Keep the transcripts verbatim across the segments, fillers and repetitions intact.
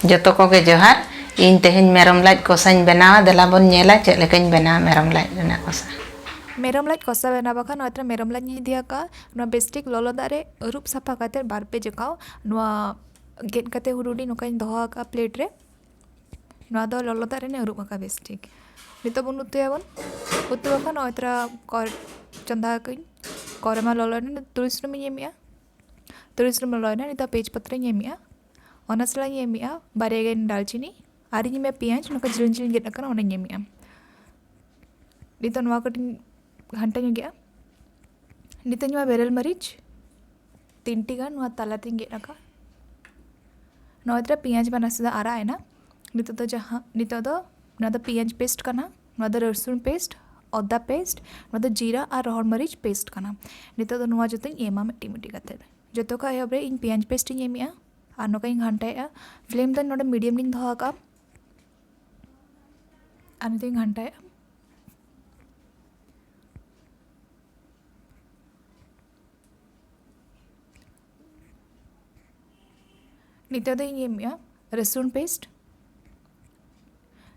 ᱡᱚᱛᱚ ᱠᱚᱜᱮ ᱡᱚᱦᱟᱨ᱾ ᱤᱧ ᱛᱮᱦᱮᱧ ᱢᱮᱨᱚᱢ ᱞᱟᱡ ᱠᱚᱥᱟᱧ ᱵᱮᱱᱟᱣᱟ᱾ ᱫᱮᱞᱟ ᱵᱚᱱ ᱧᱮᱞᱟ ᱪᱮᱫ ᱞᱮᱠᱟᱧ ᱵᱮᱱᱟᱣᱟ ᱢᱮᱨᱚᱢ ᱞᱟᱡ ᱨᱮᱱᱟᱜ ᱠᱚᱥᱟ᱾ ᱢᱮᱨᱚᱢ ᱞᱟᱡ ᱠᱚᱥᱟ ᱵᱮᱱᱟᱣ ᱵᱟᱠᱷᱟᱱ ᱱᱚᱣᱟ ᱛᱮ ᱢᱮᱨᱚᱢ ᱞᱟᱡ ᱤᱧ ᱤᱫᱤ ᱟᱠᱟᱫᱼᱟ᱾ ᱱᱚᱣᱟ ᱵᱮᱥ ᱴᱷᱤᱠ ᱞᱚᱞᱚ ᱫᱟᱜ ᱨᱮ ᱟᱹᱨᱩᱵ ᱥᱟᱯᱷᱟ ᱠᱟᱛᱮ ᱵᱟᱨ ᱯᱮ ᱡᱚᱠᱷᱟᱣ ᱱᱚᱣᱟ ᱜᱮᱫ ᱠᱟᱛᱮ ᱦᱩᱰᱤᱧ ᱦᱩᱰᱤᱧ ᱱᱚᱝᱠᱟᱧ ᱫᱚᱦᱚ ᱟᱠᱟᱫᱼᱟ ᱯᱞᱮᱴ ᱨᱮ᱾ ᱱᱚᱣᱟ ᱫᱚ ᱞᱚᱞᱚ ᱫᱟᱜ ᱨᱮ ᱟᱹᱨᱩᱵ ᱟᱠᱟᱫᱼᱟ ᱵᱮᱥ ᱴᱷᱤᱠ᱾ ᱱᱤᱛᱚᱜ ᱵᱚᱱ ᱩᱛᱩᱭᱟᱵᱚᱱ᱾ ᱩᱛᱩ ᱵᱟᱠᱷᱟᱱ ᱱᱚᱜᱼᱚᱭ ᱛᱚᱨᱟ ᱠᱚ ᱪᱚᱸᱫᱟ ᱟᱠᱟᱫᱟᱹᱧ᱾ ᱠᱚᱨᱮ ᱢᱟ ᱞᱚᱞᱚᱭᱮᱱᱟ, ᱛᱩᱲᱤ ᱥᱩᱱᱩᱢᱤᱧ ᱮᱢᱮᱜᱼᱟ᱾ ᱛᱩᱲᱤ ᱥᱩᱱᱩᱢ ᱞᱚᱞᱚᱭᱮᱱᱟ, ᱱᱤᱛᱚᱜ ᱯᱮᱸᱭᱟᱡᱽ ᱯᱟᱛᱨᱟᱧ ᱮᱢᱮᱜᱼᱟ᱾ ᱚᱱᱟ ᱥᱟᱞᱟᱜ ᱤᱧ ᱮᱢᱮᱜᱼᱟ ᱵᱟᱨᱭᱟ ᱜᱟᱱ ᱫᱟᱞᱪᱤᱱᱤ, ᱟᱨ ᱤᱧ ᱮᱢᱮᱜᱼᱟ ᱯᱮᱸᱭᱟᱡᱽ, ᱱᱚᱝᱠᱟ ᱡᱤᱞᱤᱧ ᱡᱤᱞᱤᱧ ᱜᱮᱫ ᱟᱠᱟᱱᱟ, ᱚᱱᱟᱧ ᱮᱢᱮᱜᱼᱟ᱾ ᱱᱤᱛᱚᱜ ᱱᱚᱣᱟ ᱠᱟᱹᱴᱤᱡ ᱜᱷᱟᱱᱴᱟ ᱧᱚᱜᱮᱜᱼᱟ᱾ ᱱᱤᱛᱚᱜ ᱤᱧ ᱮᱢᱟ ᱵᱮᱨᱮᱞ ᱢᱟᱹᱨᱤᱪ ᱛᱤᱱᱴᱤ ᱜᱟᱱ, ᱱᱚᱣᱟ ᱛᱟᱞᱟᱛᱮᱧ ᱜᱮᱫ ᱟᱠᱟᱫ᱾ ᱱᱚᱣᱟ ᱛᱮ ᱯᱮᱸᱭᱟᱡᱽ ᱢᱟ ᱱᱟᱥᱮ ᱫᱚ ᱟᱨᱟᱜ ᱮᱱᱟ᱾ ᱱᱤᱛᱚᱜ ᱫᱚ ᱡᱟᱦᱟᱸ, ᱱᱤᱛᱚᱜ ᱫᱚ ᱱᱚᱣᱟ ᱫᱚ ᱯᱮᱸᱭᱟᱡᱽ ᱯᱮᱥᱴ ᱠᱟᱱᱟ, ᱱᱚᱣᱟ ᱫᱚ ᱨᱟᱹᱥᱩᱱ ᱯᱮᱥᱴ, ᱟᱫᱟ ᱯᱮᱥᱴ, ᱱᱚᱣᱟ ᱫᱚ ᱡᱤᱨᱟ ᱟᱨ ᱨᱚᱦᱚᱲ ᱢᱟᱹᱨᱤᱪ ᱯᱮᱥᱴ ᱠᱟᱱᱟ᱾ ᱱᱤᱛᱚᱜ ᱫᱚ ᱱᱚᱣᱟ ᱡᱚᱛᱚᱧ ᱮᱢᱟ ᱢᱤᱫᱴᱤᱡ ᱢᱤᱫᱴᱤᱡ ᱠᱟᱛᱮ᱾ ᱡᱚᱛᱚ ᱠᱷᱚᱱ ᱮᱦᱚᱵ ᱨᱮ ᱤᱧ ᱯᱮᱸᱭᱟᱡᱽ ᱯᱮᱥᱴ ᱤᱧ ᱮᱢᱮᱜᱼᱟ ᱟᱨ ᱱᱚᱝᱠᱟᱧ ᱜᱷᱟᱱᱴᱟᱭᱮᱜᱼᱟ᱾ ᱯᱷᱞᱮᱢ ᱫᱚ ᱱᱚᱰᱮ ᱢᱤᱰᱤᱭᱟᱢ ᱨᱤᱧ ᱫᱚᱦᱚ ᱟᱠᱟᱫᱼᱟ᱾ ᱟᱨ ᱱᱤᱛᱚᱜ ᱤᱧ ᱜᱷᱟᱱᱴᱟᱭᱮᱜᱼᱟ᱾ ᱱᱤᱛᱚᱜ ᱫᱚ ᱤᱧ ᱮᱢᱮᱜᱼᱟ ᱨᱟᱹᱥᱩᱱ ᱯᱮᱥᱴ᱾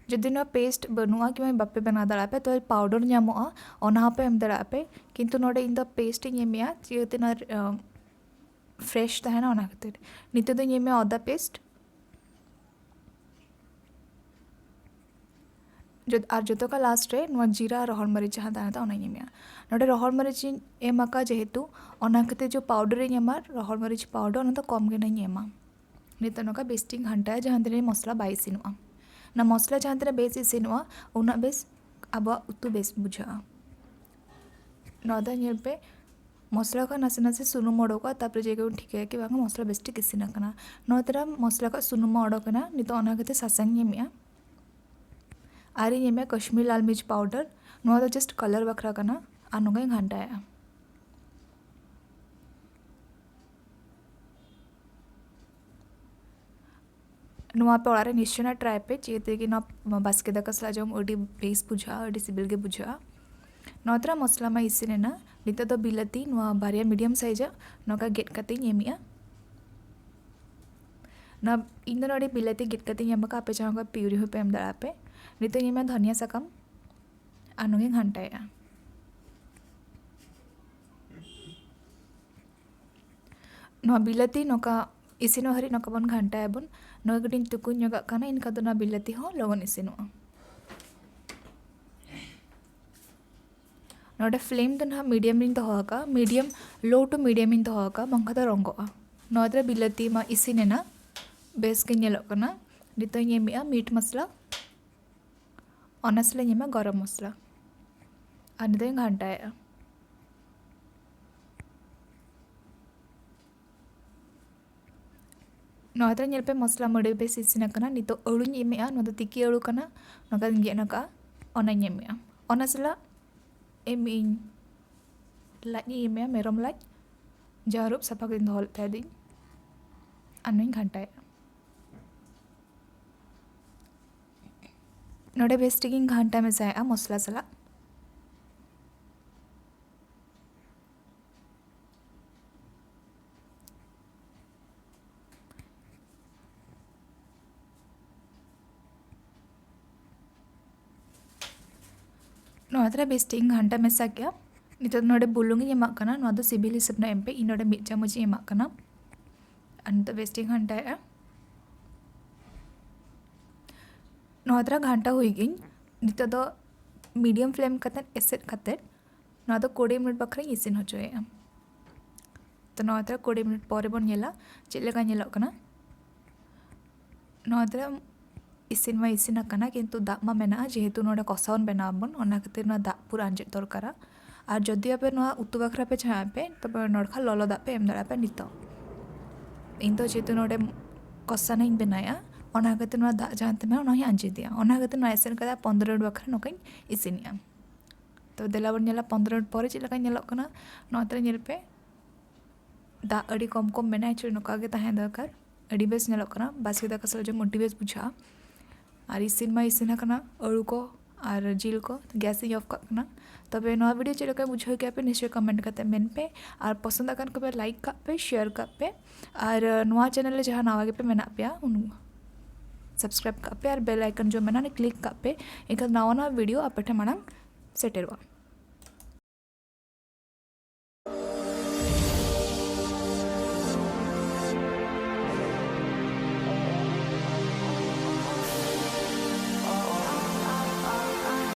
ᱡᱩᱫᱤ ᱱᱚᱣᱟ ᱯᱮᱥᱴ ᱵᱟᱹᱱᱩᱜᱼᱟ ᱠᱤᱝᱵᱟ ᱵᱟᱯᱮ ᱵᱮᱱᱟᱣ ᱫᱟᱲᱮᱭᱟᱜᱼᱟ ᱯᱮ, ᱛᱚᱵᱮ ᱯᱟᱣᱰᱟᱨ ᱧᱟᱢᱚᱜᱼᱟ, ᱚᱱᱟ ᱦᱚᱸᱯᱮ ᱮᱢ ᱫᱟᱲᱮᱭᱟᱜᱼᱟ ᱯᱮ᱾ ᱠᱤᱱᱛᱩ ᱱᱚᱰᱮ ᱤᱧ ᱫᱚ ᱯᱮᱥᱴ ᱤᱧ ᱮᱢᱮᱜᱼᱟ, ᱪᱤᱠᱟᱹᱛᱮ ᱱᱚᱣᱟ, ᱟᱸ, ᱯᱷᱨᱮᱥ ᱛᱟᱦᱮᱱᱟ, ᱚᱱᱟ ᱠᱷᱟᱹᱛᱤᱨ᱾ ᱱᱤᱛᱚᱜ ᱫᱚᱧ ᱮᱢᱮᱜᱼᱟ ᱟᱫᱟ ᱯᱮᱥᱴ᱾ ᱡᱚᱛ-, ᱟᱨ ᱡᱚᱛᱚ ᱠᱷᱚᱱ ᱞᱟᱥᱴ ᱨᱮ ᱱᱚᱣᱟ ᱡᱤᱨᱟ ᱟᱨ ᱨᱚᱦᱚᱲ ᱢᱟᱹᱨᱤᱪ ᱡᱟᱦᱟᱸ ᱛᱟᱦᱮᱱᱟ, ᱚᱱᱟᱧ ᱮᱢᱮᱜᱼᱟ᱾ ᱱᱚᱰᱮ ᱨᱚᱦᱚᱲ ᱢᱟᱹᱨᱤᱪ ᱤᱧ ᱮᱢ ᱟᱠᱟᱫ ᱡᱮᱦᱮᱛᱩ, ᱚᱱᱟ ᱠᱷᱟᱹᱛᱤᱨ ᱡᱮ ᱯᱟᱣᱰᱟᱨ ᱤᱧ ᱮᱢᱟ, ᱨᱚᱦᱚᱲ ᱢᱟᱹᱨᱤᱪ ᱯᱟᱣᱰᱟᱨ, ᱚᱱᱟ ᱫᱚ ᱠᱚᱢ ᱜᱮ ᱱᱟᱜ ᱤᱧ ᱮᱢᱟ᱾ ᱱᱤᱛᱚᱜ ᱱᱚᱝᱠᱟ ᱵᱮᱥ ᱴᱷᱤᱠ ᱜᱷᱟᱱᱴᱟᱭᱟ, ᱡᱟᱦᱟᱸ ᱛᱤᱱᱟᱹᱜ ᱢᱚᱥᱞᱟ ᱵᱟᱭ ᱤᱥᱤᱱᱚᱜᱼᱟ᱾ ᱚᱱᱟ ᱢᱚᱥᱞᱟ ᱡᱟᱦᱟᱸ ᱛᱤᱱᱟᱹᱜ ᱵᱮᱥ ᱤᱥᱤᱱᱚᱜᱼᱟ, ᱩᱱᱟᱹᱜ ᱵᱮᱥ ᱟᱵᱚᱣᱟᱜ ᱩᱛᱩ ᱵᱮᱥ ᱵᱩᱡᱷᱟᱹᱜᱼᱟ᱾ ᱱᱚᱣᱟ ᱫᱚ ᱧᱮᱞ ᱯᱮ, ᱢᱚᱥᱞᱟ ᱠᱷᱚᱱ ᱱᱟᱥᱮ ᱱᱟᱥᱮ ᱥᱩᱱᱩᱢ ᱚᱰᱚᱠᱚᱜᱼᱟ, ᱛᱟᱨᱯᱚᱨᱮ ᱡᱟᱭᱜᱟ ᱵᱚᱱ ᱴᱷᱤᱠᱟᱹᱭᱟ ᱠᱤ ᱵᱟᱝᱟ ᱢᱚᱥᱞᱟ ᱵᱮᱥ ᱴᱷᱤᱠ ᱤᱥᱤᱱ ᱟᱠᱟᱱᱟ᱾ ᱱᱚᱣᱟ ᱛᱚᱨᱟ ᱢᱚᱥᱞᱟ ᱠᱷᱚᱱ ᱥᱩᱱᱩᱢ ᱢᱟ ᱚᱰᱚᱠ ᱮᱱᱟ, ᱱᱤᱛᱚᱜ ᱚᱱᱟ ᱠᱷᱟᱹᱛᱤᱨ ᱥᱟᱥᱟᱝ ᱤᱧ ᱮᱢᱮᱜᱼᱟ᱾ ᱟᱨ ᱤᱧ ᱮᱢᱮᱜᱼᱟ ᱠᱟᱥᱢᱤᱨ ᱞᱟᱞ ᱢᱤᱨᱪ ᱯᱟᱣᱰᱟᱨ, ᱱᱚᱣᱟ ᱫᱚ just colour ᱵᱟᱠᱷᱨᱟ ᱠᱟᱱᱟ᱾ ᱟᱨ ᱱᱚᱝᱠᱟᱧ ᱜᱷᱟᱱᱴᱟᱭᱮᱜᱼᱟ᱾ ᱱᱚᱣᱟ ᱟᱯᱮ ᱚᱲᱟᱜ ᱨᱮ ᱱᱤᱥᱪᱚᱭ ᱱᱟᱜ try ᱯᱮ, ᱪᱤᱠᱟᱹᱛᱮ ᱠᱤ ᱱᱚᱣᱟ ᱵᱟᱥᱠᱮ ᱫᱟᱠᱟ ᱥᱟᱞᱟᱜ ᱡᱚᱢ ᱟᱹᱰᱤ ᱵᱮᱥ ᱵᱩᱡᱷᱟᱹᱜᱼᱟ, ᱟᱹᱰᱤ ᱥᱤᱵᱤᱞ ᱜᱮ ᱵᱩᱡᱷᱟᱹᱜᱼᱟ᱾ ᱱᱚᱣᱟ ᱛᱚᱨᱟ ᱢᱚᱥᱞᱟ ᱢᱟ ᱤᱥᱤᱱ ᱮᱱᱟ, ᱱᱤᱛᱚᱜ ᱫᱚ ᱵᱤᱞᱟᱹᱛᱤ ᱱᱚᱣᱟ ᱵᱟᱨᱭᱟ medium size ᱟᱜ ᱱᱚᱝᱠᱟ ᱜᱮᱫ ᱠᱟᱛᱮᱧ ᱮᱢᱮᱜᱼᱟ᱾ ᱱᱚᱣᱟ, ᱤᱧ ᱫᱚ ᱱᱚᱰᱮ ᱵᱤᱞᱟᱹᱛᱤ ᱜᱮᱫ ᱠᱟᱛᱮᱧ ᱮᱢ ᱟᱠᱟᱫᱼᱟ, ᱟᱯᱮ ᱡᱟᱦᱟᱸ ᱠᱚ ᱯᱤᱭᱩᱨᱤ ᱦᱚᱸᱯᱮ ᱮᱢ ᱫᱟᱲᱮᱭᱟᱜᱼᱟ ᱯᱮ᱾ ᱱᱤᱛᱚᱜ ᱤᱧ ᱮᱢᱟ ᱫᱷᱚᱱᱤᱭᱟ ᱥᱟᱠᱟᱢ ᱟᱨ ᱱᱚᱣᱟᱜᱤᱧ ᱜᱷᱟᱱᱴᱟᱭᱮᱫᱼᱟ᱾ ᱱᱚᱣᱟ ᱵᱤᱞᱟᱹᱛᱤ ᱱᱚᱝᱠᱟ ᱤᱥᱤᱱᱚᱜ ᱦᱟᱹᱨᱤᱡ ᱱᱚᱝᱠᱟ ᱵᱚᱱ ᱜᱷᱟᱱᱴᱟᱭᱟᱵᱚᱱ᱾ ᱱᱚᱣᱟ ᱠᱟᱹᱴᱤᱡ ᱤᱧ ᱛᱩᱠᱩᱧ ᱧᱚᱜᱟᱜ ᱠᱟᱱᱟ, ᱮᱱᱠᱷᱟᱱ ᱫᱚ ᱱᱚᱣᱟ ᱵᱤᱞᱟᱹᱛᱤ ᱦᱚᱸ ᱞᱚᱜᱚᱱ ᱤᱥᱤᱱᱚᱜᱼᱟ᱾ ᱱᱚᱰᱮ ᱯᱷᱞᱮᱢ ᱫᱚ ᱱᱟᱦᱟᱜ ᱢᱤᱰᱤᱭᱟᱢ ᱨᱤᱧ ᱫᱚᱦᱚ ᱟᱠᱟᱫᱼᱟ, ᱢᱤᱰᱤᱭᱟᱢ, ᱞᱳ ᱴᱩ ᱢᱤᱰᱤᱭᱟᱢ ᱤᱧ ᱫᱚᱦᱚ ᱟᱠᱟᱫᱼᱟ, ᱵᱟᱝᱠᱷᱟᱱ ᱫᱚ ᱨᱚᱸᱜᱚᱜᱼᱟ᱾ ᱱᱚᱣᱟ ᱫᱚ ᱵᱤᱞᱟᱹᱛᱤ ᱢᱟ ᱤᱥᱤᱱ ᱮᱱᱟ, ᱵᱮᱥ ᱜᱮ ᱧᱮᱞᱚᱜ ᱠᱟᱱᱟ᱾ ᱱᱤᱛᱚᱜ ᱤᱧ ᱮᱢᱮᱜᱼᱟ ᱢᱤᱴ ᱢᱚᱥᱞᱟ, ᱚᱱᱟ ᱥᱟᱞᱟᱜ ᱤᱧ ᱮᱢᱟ ᱜᱚᱨᱚᱢ ᱢᱚᱥᱞᱟ, ᱟᱨ ᱱᱤᱛᱚᱜ ᱤᱧ ᱜᱷᱟᱱᱴᱟᱭᱮᱜᱼᱟ᱾ ᱱᱚᱣᱟ ᱫᱚ ᱧᱮᱞ ᱯᱮ, ᱢᱚᱥᱞᱟ ᱢᱟ ᱟᱹᱰᱤ ᱵᱮᱥ ᱤᱥᱤᱱ ᱟᱠᱟᱱᱟ᱾ ᱱᱤᱛᱚᱜ ᱟᱹᱲᱩᱧ ᱮᱢᱮᱜᱼᱟ, ᱱᱚᱣᱟ ᱫᱚ ᱛᱤᱠᱤ ᱟᱹᱲᱩ ᱠᱟᱱᱟ, ᱱᱚᱝᱠᱟᱧ ᱜᱮᱫ ᱟᱠᱟᱜᱼᱟ, ᱚᱱᱟᱧ ᱮᱢᱮᱜᱼᱟ᱾ ᱚᱱᱟ ᱥᱟᱞᱟᱜ ᱮᱢᱮᱜ ᱟᱹᱧ ᱞᱟᱡ ᱤᱧ ᱮᱢᱮᱜᱼᱟ, ᱢᱮᱨᱚᱢ ᱞᱟᱡ, ᱡᱟ ᱟᱹᱨᱩᱵ ᱥᱟᱯᱷᱟ ᱠᱟᱛᱮᱧ ᱫᱚᱦᱚ ᱞᱮᱫ ᱛᱟᱦᱮᱸᱫ ᱤᱧ, ᱟᱨ ᱱᱚᱣᱟᱧ ᱜᱷᱟᱱᱴᱟᱭᱮᱜᱼᱟ᱾ ᱱᱚᱰᱮ ᱵᱮᱥ ᱴᱷᱤᱠ ᱤᱧ ᱜᱷᱟᱱᱴᱟ ᱢᱮᱥᱟᱭᱮᱜᱼᱟ ᱢᱚᱥᱞᱟ ᱥᱟᱞᱟᱜ᱾ ᱱᱚᱣᱟ ᱛᱟᱦᱞᱮ ᱵᱮᱥ ᱴᱷᱤᱠ ᱤᱧ ᱜᱷᱟᱱᱴᱟ ᱢᱮᱥᱟ ᱠᱮᱜᱼᱟ᱾ ᱱᱤᱛᱚᱜ ᱱᱚᱰᱮ ᱵᱩᱞᱩᱝ ᱤᱧ ᱮᱢᱟᱜ ᱠᱟᱱᱟ, ᱱᱚᱣᱟ ᱫᱚ ᱥᱤᱵᱤᱞ ᱦᱤᱥᱟᱹᱵ ᱨᱮᱱᱟᱜ ᱮᱢ ᱯᱮ, ᱤᱧ ᱱᱚᱰᱮ ᱢᱤᱫ ᱪᱟᱢᱚᱪ ᱤᱧ ᱮᱢᱟᱜ ᱠᱟᱱᱟ᱾ ᱟᱨ ᱱᱤᱛᱚᱜ ᱵᱮᱥ ᱴᱷᱤᱠ ᱤᱧ ᱜᱷᱟᱱᱴᱟᱭᱮᱜᱼᱟ᱾ ᱱᱚᱣᱟ ᱛᱟᱦᱞᱮ ᱜᱷᱟᱱᱴᱟ ᱦᱩᱭ ᱜᱤᱧ᱾ ᱱᱤᱛᱚᱜ ᱫᱚ ᱢᱤᱰᱤᱭᱟᱢ ᱯᱷᱞᱮᱢ ᱠᱟᱛᱮᱫ ᱮᱥᱮᱫ ᱠᱟᱛᱮᱫ ᱱᱚᱣᱟ ᱫᱚ ᱠᱩᱲᱤ ᱢᱤᱱᱤᱴ ᱵᱟᱠᱷᱨᱟᱧ ᱤᱥᱤᱱ ᱦᱚᱪᱚᱭᱮᱜᱼᱟ᱾ ᱛᱚ ᱱᱚᱣᱟ ᱛᱟᱦᱞᱮ ᱠᱩᱲᱤ ᱢᱤᱱᱤᱴ ᱯᱚᱨᱮ ᱵᱚᱱ ᱧᱮᱞᱟ ᱪᱮᱫ ᱞᱮᱠᱟ ᱧᱮᱞᱚᱜ ᱠᱟᱱᱟ᱾ ᱱᱚᱣᱟ ᱛᱟᱦᱞᱮ ᱤᱥᱤᱱ ᱢᱟ ᱤᱥᱤᱱ ᱟᱠᱟᱱᱟ, ᱠᱤᱱᱛᱩ ᱫᱟᱜ ᱢᱟ ᱢᱮᱱᱟᱜᱼᱟ, ᱡᱮᱦᱮᱛᱩ ᱱᱚᱰᱮ ᱠᱚᱥᱟᱣᱚᱱ ᱵᱮᱱᱟᱣ ᱟᱵᱚᱱ, ᱚᱱᱟ ᱠᱷᱟᱹᱛᱤᱨ ᱱᱚᱣᱟ ᱫᱟᱜ ᱯᱩᱨᱟᱹ ᱟᱸᱡᱮᱫ ᱫᱚᱨᱠᱟᱨᱟ᱾ ᱟᱨ ᱡᱩᱫᱤ ᱟᱯᱮ ᱱᱚᱣᱟ ᱩᱛᱩ ᱵᱟᱠᱷᱨᱟ ᱯᱮ ᱪᱟᱦᱟᱜ ᱟᱯᱮ, ᱛᱚᱵᱮ ᱱᱚᱰᱮ ᱠᱷᱟᱱ ᱞᱚᱞᱚ ᱫᱟᱜ ᱯᱮ ᱮᱢ ᱫᱟᱲᱮᱭᱟᱜᱼᱟ ᱯᱮ ᱱᱤᱛᱚᱜ᱾ ᱤᱧ ᱫᱚ ᱡᱮᱦᱮᱛᱩ ᱱᱚᱰᱮ ᱠᱚᱥᱟᱱᱟᱧ ᱵᱮᱱᱟᱣᱮᱜᱼᱟ, ᱚᱱᱟ ᱠᱷᱟᱹᱛᱤᱨ ᱱᱚᱣᱟ ᱫᱟᱜ ᱡᱟᱦᱟᱸ ᱛᱤᱱᱟᱹᱜ ᱢᱮᱱᱟᱜᱼᱟ, ᱚᱱᱟ ᱦᱚᱸᱧ ᱟᱸᱡᱮᱫᱮᱜᱼᱟ᱾ ᱚᱱᱟ ᱠᱷᱟᱹᱛᱤᱨ ᱱᱚᱣᱟ ᱮᱥᱮᱫ ᱠᱟᱛᱮ ᱯᱚᱱᱫᱽᱨᱚ ᱢᱤᱱᱤᱴ ᱵᱟᱠᱷᱨᱟ ᱱᱚᱝᱠᱟᱧ ᱤᱥᱤᱱᱮᱜᱼᱟ᱾ ᱛᱚ ᱫᱮᱞᱟ ᱵᱚᱱ ᱧᱮᱞᱟ ᱯᱚᱱᱫᱽᱨᱚ ᱢᱤᱱᱤᱴ ᱯᱚᱨᱮ ᱪᱮᱫ ᱞᱮᱠᱟ ᱧᱮᱞᱚᱜ ᱠᱟᱱᱟ᱾ ᱱᱚᱣᱟ ᱛᱟᱦᱞᱮ ᱧᱮᱞ ᱯᱮ, ᱫᱟᱜ ᱟᱹᱰᱤ ᱠᱚᱢ ᱠᱚᱢ ᱢᱮᱱᱟᱜᱼᱟ, actually ᱱᱚᱝᱠᱟ ᱜᱮ ᱛᱟᱦᱮᱸ ᱫᱚᱨᱠᱟᱨ᱾ ᱟᱹᱰᱤ ᱵᱮᱥ ᱧᱮᱞᱚᱜ ᱠᱟᱱᱟ, ᱵᱟᱥᱠᱮ ᱫᱟᱠᱟ ᱥᱟᱞᱟᱜ ᱡᱚᱢ ᱟᱹᱰᱤ ᱵᱮᱥ ᱵᱩᱡᱷᱟᱹᱜᱼᱟ᱾ ᱟᱨ ᱤᱥᱤᱱ ᱢᱟ ᱤᱥᱤᱱ ᱟᱠᱟᱱᱟ, ᱟᱹᱲᱩ ᱠᱚ ᱟᱨ ᱡᱤᱞ ᱠᱚ᱾ ᱜᱮᱥ ᱤᱧ ᱚᱯᱷ ᱠᱟᱜ ᱠᱟᱱᱟ᱾ ᱛᱚᱵᱮ ᱱᱚᱣᱟ ᱵᱷᱤᱰᱤᱭᱳ ᱪᱮᱫ ᱞᱮᱠᱟ ᱵᱩᱡᱷᱟᱹᱣ ᱠᱮᱫᱟ ᱯᱮ, ᱱᱤᱥᱪᱚᱭ ᱠᱚᱢᱮᱱᱴ ᱠᱟᱛᱮ ᱢᱮᱱ ᱯᱮ᱾ ᱟᱨ ᱯᱚᱥᱚᱸᱫ ᱟᱠᱟᱱ ᱠᱚᱯᱮ, ᱞᱟᱭᱤᱠ ᱠᱟᱜ ᱯᱮ, ᱥᱮᱭᱟᱨ ᱠᱟᱜ ᱯᱮ᱾ ᱟᱨ ᱱᱚᱣᱟ ᱪᱮᱱᱮᱞ ᱨᱮ ᱡᱟᱦᱟᱸ ᱱᱟᱣᱟ ᱜᱮᱯᱮ ᱢᱮᱱᱟᱜ ᱯᱮᱭᱟ, ᱩᱱ ᱥᱟᱵᱥᱠᱨᱟᱭᱤᱵ ᱠᱟᱜ ᱯᱮ ᱟᱨ ᱵᱮᱞ ᱟᱭᱠᱚᱱ ᱡᱚ ᱢᱮᱱᱟᱜᱼᱟ, ᱚᱱᱟ ᱠᱞᱤᱠ ᱠᱟᱜ ᱯᱮ᱾ ᱮᱱᱠᱷᱟᱱ ᱱᱟᱣᱟ ᱱᱟᱣᱟ ᱵᱷᱤᱰᱤᱭᱳ ᱟᱯᱮ ᱴᱷᱮᱱ ᱢᱟᱲᱟᱝ ᱥᱮᱴᱮᱨᱚᱜᱼᱟ᱾